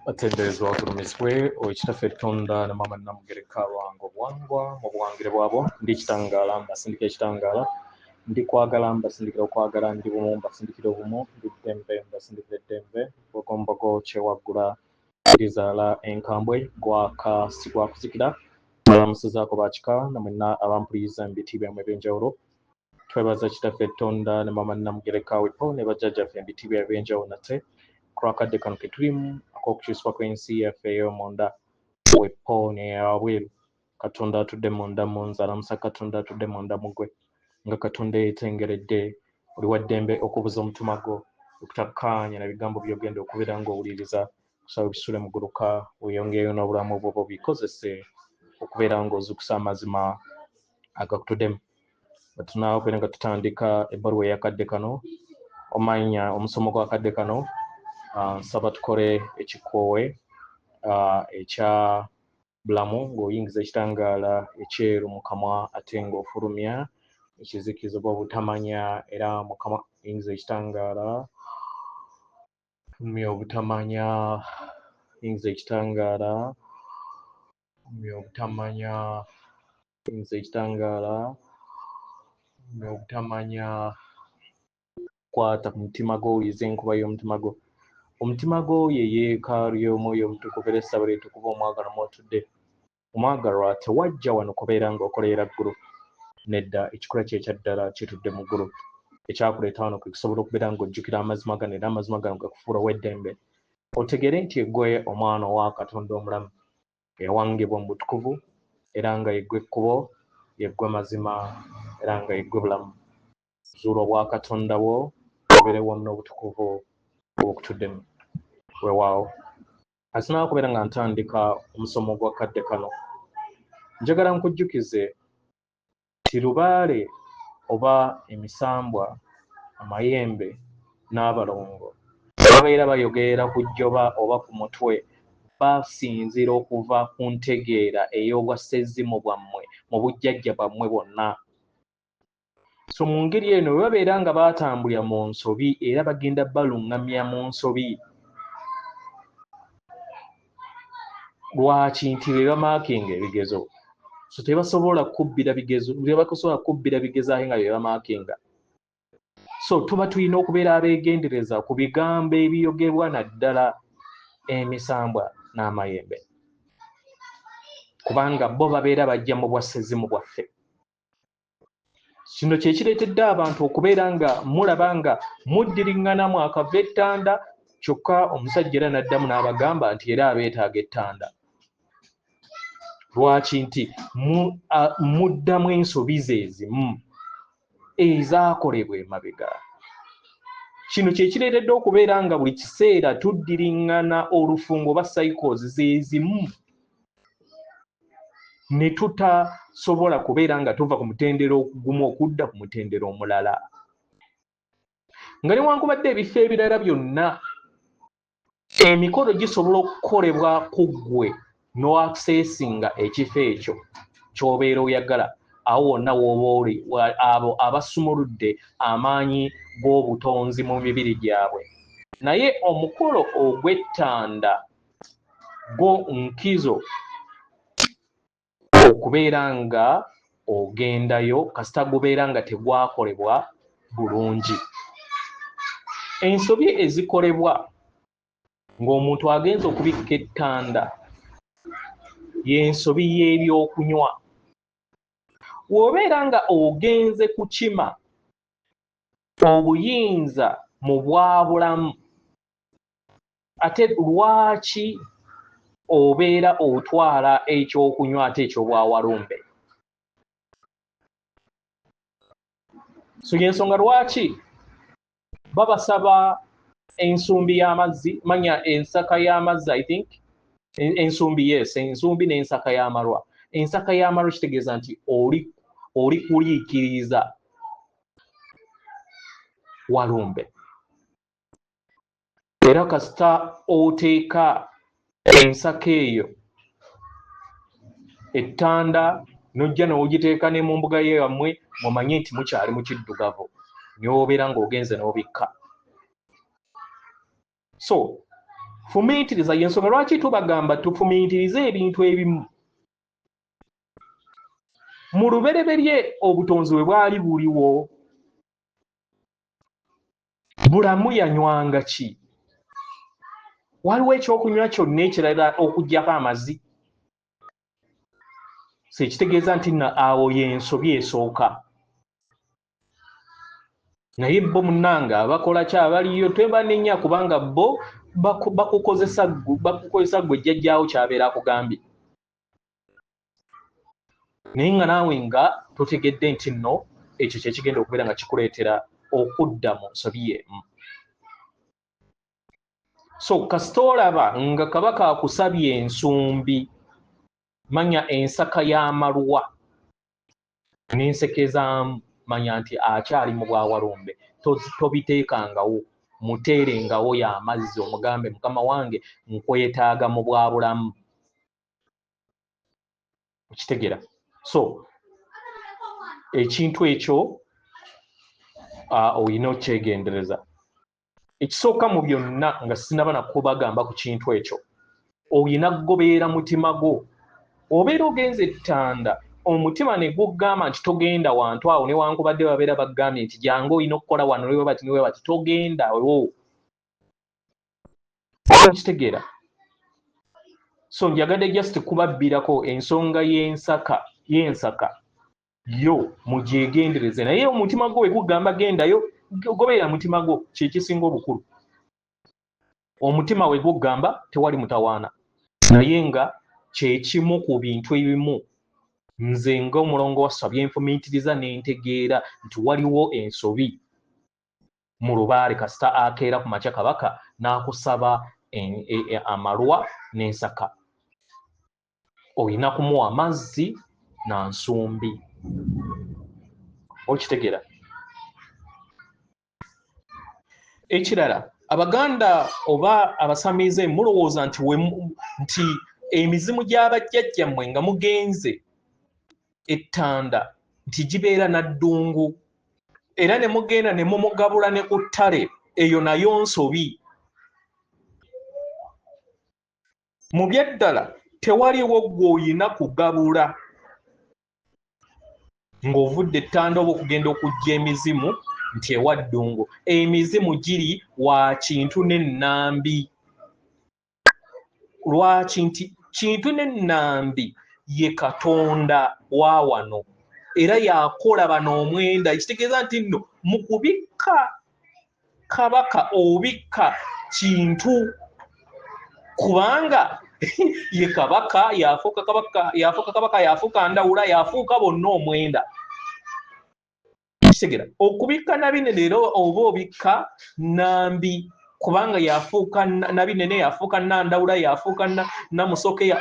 Atenderezebwa agulumizibwe oyo Kitaffe Tonda ne Maama Namugereka Lwanga obuwangwa mu buwangire bwabwo. Ndi kitangaala mbasindika ekitangaala, ndi kwagala mbasindikira okwagala, ndi bumu mbasindikira obumu, ndi ddembe mbasindikira eddembe. Mbogombogo kyewaggula erizaala enkambwe, gwaka si gwa kuzikira. Mbalamusizaako bakika na mwenna abampuliriza mu biti byammwe eby'enjawulo. Twebaza Kitaffe Tonda ne Maama Namugereka Wipo ne bajjajjaffe mu biti byabwe eby'enjawulo nate ku lw'akadde kano ke tulimu ak'okukyusibwa kw'ensi yaffe ey'omunda wepo n'eyawabweru. Katonda atudde munda mu nze alamusa Katonda atudde munda mu ggwe. Nga Katonda eyeetengeredde, oli wa ddembe okubuza omutima gwo okutakkaanya na bigambo by'ogenda okubeera ng'owuliriza. Kusaba obisule muguluka weeyongereyo n'obulamu bwo obikozese okubeera ng'ozuukusa amazima agakutudemu. Bwe tunaabeera nga tutandika ebbaluwa ey'akadde kano, omanya omusomo gw'akadde kano, nsaba tukole ekikoowe ekya bulamu ng'oyingiza ekitangaala ekyeru mu kamwa ate ng'ofulumya ekizikiza oba obutamanya, era mu kamwa oyingiza ekitangaala, fulumya obutamanya, yingiza ekitangaala, fulumya obutamanya, yingiza ekitangaala, fulumya obutamanya. Kwata ku mutima gwo, owulize enkuba y'omutima gwo. Omutima gwo ye yeekaalu y'Omwoyo Omutukuvu era essabo lyetukuva omwagalwa mw'otudde. Omwagalwa, tewajja wano kubeera ng'okolerera ggulu. Nedda, ekikula kye ekya ddala kitudde mu ggulu. Ekyakuleeta wano kwe kusobola okubeera ng'ojjukira amazima gano era amazima gano gakufuula ow'eddembe. Otegeere nti ggwe omwana owa Katonda omulamu eyawangibwa mu butukuvu era nga ye ggwe kkubo, ye ggwe mazima era nga ye ggwe bulamu. Zuula obwakatonda bwo obeere wonna obutukuvu obukutuddemu. Weewaawo. Asinaba kubeera nga ntandika omusomo gwa kadde kano, njagala nkujjukize nti lubaale oba emisambwa, amayembe n'abalongo babeera bayogerera ku jjoba oba ku mutwe, basinziira okuva ku ntegeera ey'obwa ssezimu bwammwe mu bujjajja bwammwe bwonna. So mu ngeri eno bwe babeera nga baatambulira mu nsobi era bagenda baluŋŋamya mu nsobi. Lwaki nti be bamaakinga ebigezo, so tebasobola kubbira bigezo, tebasobola kubbira bigezo ate nga be bamaakinga. So tuba tulina okubeera abeegendereza ku bigambo ebiyogerwa naddala emisambwa n'amayembe, kubanga bo babeera bajja mu bwa ssezimu bwaffe. Kino kye kireetedde abantu okubeera nga mulaba nga muddiriŋŋana mwakava ettanda, kyokka omusajja era n'addamu n'abagamba nti era abeetaaga ettanda. Lwaki nti muddamu ensobi ze zimu ezaakolebwa emabega? Kino kye kireetedde okubeera nga buli kiseera tuddiriŋŋana olufungo oba cycles ze zimu, ne tutasobola kubeera nga tuva ku mutendera ogumu okudda ku mutendera omulala. Nga newankubadde ebifo ebirala byonna emikolo gisobola okukolebwa ku ggwe n'oaccessinga ekifo ekyo ky'obeera oyagala, awo wonna w'oba oli, abo abasumuludde amaanyi g'obutonzi mu mibiri gyabwe. Naye omukolo ogw'ettanda gwo nkizo okubeera nga ogendayo kasita gubeera nga tegwakolebwa bulungi. Ensobi ezikolebwa ng'omuntu agenze okubikka ettanda y'ensobi y'ebyokunywa. W'obeera nga ogenze kukima obuyinza mu bwabulamu, ate lwaki obeera otwala ekyokunywa ate eky'obwawalumbe? So y'ensonga lwaki babasaba ensumbi y'amazzi, manya ensaka y'amazzi, I think ensumbi, yes, ensumbi n'ensaka y'amalwa. Ensaka y'amalwa kitegeeza nti oli kuliikiriza walumbe, era kasita oteeka ensaka eyo ettanda n'ojja n'ogiteeka ne mu mbuga ye yammwe, mumanye nti mukyali mu kiddugavu n'obeera ng'ogenze n'obikka. So Fumiitiriza. Y'ensonga lwaki tubagamba tufumiitirize ebintu ebimu. Mu lubereberye obutonzi bwe bwali buliwo, Bulamu yanywanga ki? Waliwo ekyokunywa kyonna ekirala okuggyako amazzi? So ekitegeeza nti nno awo y'ensobi esooka. Naye bo munnange abakola ki abaliyo tebanenya, kubanga bo bakukozesa ggwe jjajjaawo ky'abeera akugambye. Naye nga naawe nga totegedde nti nno ekyo kye kigenda okubeera nga kikuleetera okudda mu nsobi y'emu. So kasita olaba nga Kabaka akusabye ensumbi, manya ensaka y'amalwa n'ensekezaamu, manya nti akyali mu bwawalumbe. Tobiteekangawo, muteerengawo y'amazzi, omugambe mukama wange nkwetaaga mu bwa bulamu. Okitegera? So ekintu ekyo olina okyegendereza. Ekisooka mu byonna, nga sinaba nakubagamba ku kintu ekyo, olina kugoberera mutima gwo. Obeera ogenze ettanda, omutima ne gugamba nti togenda wantu awo, newankubadde babeera bagambye nti jangu olina okukola wano ne bati ne bati, togendawo. Okitegeera? So njagadde just kubabbirako ensonga y'ensaka yo mugyegendereze, naye omutima gwo bwe gugamba gendayo, goberera mutima gwo, kyekisinga obukulu. Omutima we gugamba tewali mutawaana, naye nga kyekimu ku bintu ebimu nze ng'omulongo Wasswa byenfumiitiriza n'entegeera nti waliwo ensobi mu lubaale kasita akeera ku makya Kabaka n'akusaba amalwa n'ensaka. Olina kumuwa amazzi na nsumbi. Okitegeera? Ekirala, Abaganda oba abasamize mulowooza nti nti emizimu gy'abajjajjammwe nga mugenze ettanda nti gibeera na ddungu, era ne mugenda ne mumugabula ne ku ttale, eyo nayo nsobi. Mu byeddala tewaliwo gw'oyina kugabula ng'ovudde ettanda oba okugenda okuggya emizimu nti ewa ddungu. Emizimu giri wa Kintu n'Ennambi. Lwaki? Nti Kintu n'Ennambi ye Katonda wa wano, era yakola bano omwenda. Ekitegeeza nti nno mu kubikka Kabaka obikka Kintu, kubanga ye Kabaka, yafuuka Kabaka, yafuuka Kabaka, yafuuka Ndawula, yafuuka bonna omwenda. Kitegera? Okubikka Nabinene era oba obikka Nambi, kubanga yafuuka Nabinene, yafuuka Nandawula, yafuuka Namusoke,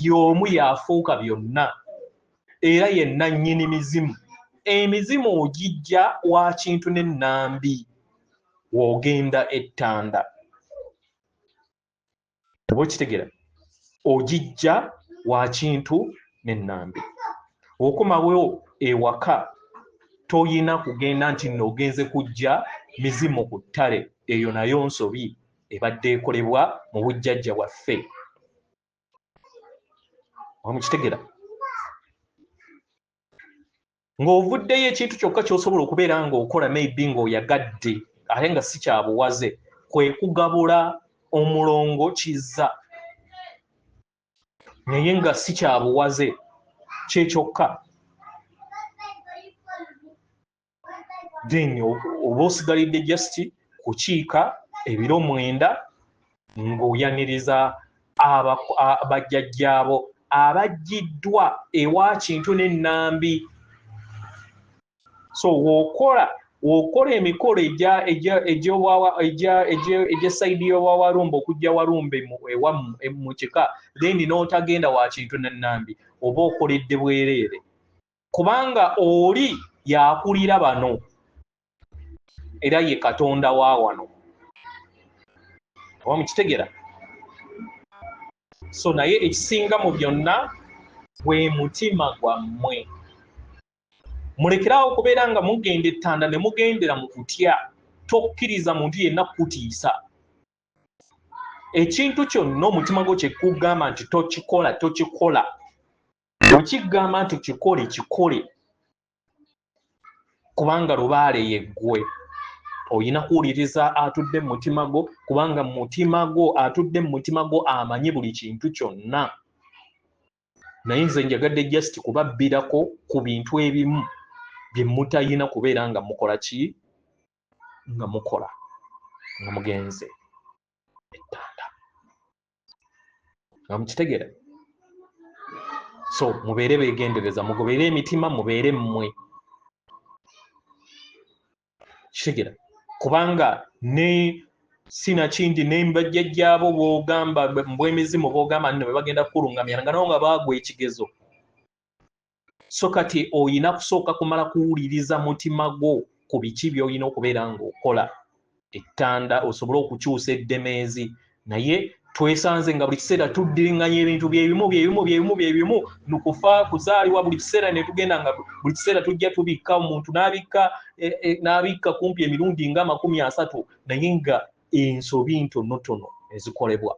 y'omu yafuuka byonna, era ye nannyini mizimu. Emizimu ogijja wa Kintu n'Ennambi w'ogenda ettanda. Oba okitegera? Ogijja wa Kintu n'Ennambi. Okomawo ewaka toyina kugenda nti nno ogenze kujja mizimu ku ttale. Eyo nayo nsobi ebadde ekolebwa mu bujjajja bwaffe. Oba mukitegera? Ng'ovuddeyo, ekintu kyokka ky'osobola okubeera ng'okola, maybe ng'oyagadde ate nga si kyabuwaze, kwe kugabula omulongo Kizza, naye nga si kyabuwaze, kyekyokka. Then oba osigalidde just kukiika ebiro 9 ng'oyaniriza bajjajjaabo abaggiddwa ewa Kintu n'Ennambi. So w'okola emikolo egya side y'obwawalumbe, okujja walumbe ewammwe mu kika, then n'otagenda wa Kintu n'Ennambi, oba okoledde bwereere, kubanga oli yakulira bano era ye Katonda wa wano. Oba mukitegera? So naye ekisinga mu byonna gwe mutima gwammwe. Mulekerawo okubeera nga mugenda ettanda ne mugendera mu kutya. Tokkiriza muntu yenna kukutiisa. Ekintu kyonna omutima gwo kye kugamba nti tokikola, tokikola. Bwe kigamba nti kikole, kikole, kubanga lubaale yeggwe. Olina kuwuliriza atudde mu mutima gwo, kubanga mu mutima gwo atudde mu mutima gwo amanyi buli kintu kyonna. Naye nze njagadde just kubabbirako ku bintu ebimu bye mutayina kubeera nga mukola ki, nga mukola nga mugenze ettanda, nga mukitegera. So mubeere begendereza, mugoberere emitima, mubeere mmwe, kitegera, kubanga ne sinakindi ne bajjajjaabo bwogamba mbw'emizimu bwogamba nno be bagenda kukulungamya nga nabo nga baagwa ekigezo. So kati olina kusooka kumala kuwuliriza mutima gwo ku biki by'olina okubeera ng'okola ettanda osobole okukyusa eddemeezi. Naye twesanze nga buli kiseera tuddiringanya ebintu byebimu byebimu byebimu byebimu, nukufa kuzaalibwa buli kiseera, ne tugenda nga buli kiseera tujja tubikka omuntu n'abikka n'abikka kumpi emirundi nga 30, naye nga ensobi ntonotono ezikolebwa.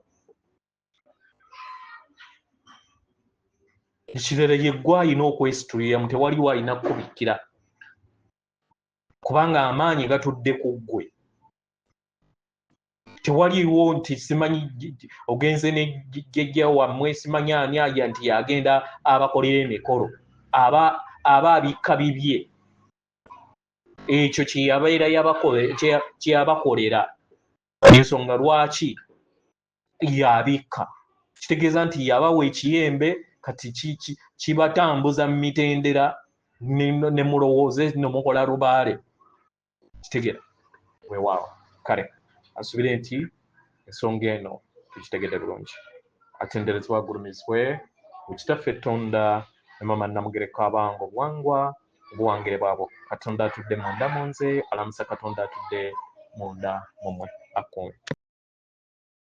Ekirala yeggwe alina okwesituliramu, tewaliwo alina kukubikkira, kubanga amaanyi gatudde ku ggwe. Tewaliwo nti simanyi ogenze ne jjajja wammwe simanyi ani aya nti yagenda abakolera emikolo, aba abikka bibye. Ekyo kye yabeera kye yabakolera, ensonga lwaki yabikka, kitegeeza nti yabawa ekiyembe, kati kibatambuza mu mitendera ne mulowooze no mukola lubaale, kitegeera. Weewaawo, kale asubire nti ensonga eno tukitegedde bulungi. Atenderezebwa agulumizibwe Kitaffe Tonda ne Maama Namugereka, abanga obuwangwa obuwangire bwabo. Katonda atudde munda mu nze alamusa Katonda atudde munda mu mmwe akuume.